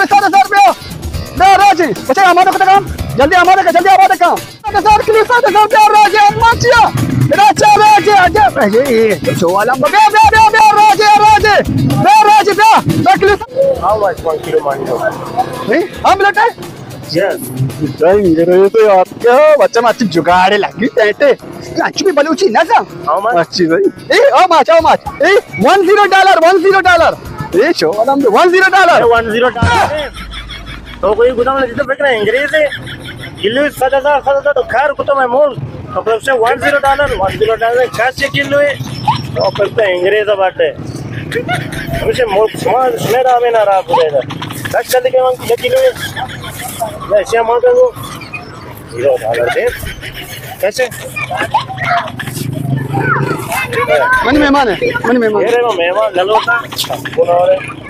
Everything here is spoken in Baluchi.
سات ہزار روپیہ۔ بیا راجی، بچے آمادہ کتگاں۔ جلدی آمادہ کر، جلدی آمادہ کر۔ سات ہزار کلو، سات ہزار بیا راجی، ارمان چیا؟ راجی، راجی، راجی۔ اے، اے، اے، چو والا، بیا، بیا، بیا، بیا، راجی، راجی۔ بیا راجی، بیا۔ بیا کلو۔ How much one kilo mango? اے، ہم لٹے؟ Yes. جائیں گے رہے تو یار۔ کیا بچہ، ماچی جگاڑے لگی ٹیٹے۔ اچھی بھی بلوچی نہ سا۔ How much? اچھی بھائی۔ اے، how much, how much? A, one zero dollar, one zero dollar. A, show, one zero dollar. A, one zero dollar. تو کوئی گدام نہیں، تو فکر ہے انگریز ہے۔ کلو ست ہزار، ست ہزار تو خیر کو تو میں مول۔ تو پھر سے one zero dollar, one zero dollar کیا سے کلو ہے؟ تو پھر تو انگریز ہے باٹے۔ ہمیشہ مول سماج میں رہا میں نہ رہا پورے ادھر۔ دس چلے کے ون کلو ہے۔ میں ایسے مانگ رہا ہوں۔ زیرو ڈالر دے۔ کیسے؟ منی مہمان ہے، منی مہمان۔ میرے وہ مہمان گلوتا۔ کون اور ہے؟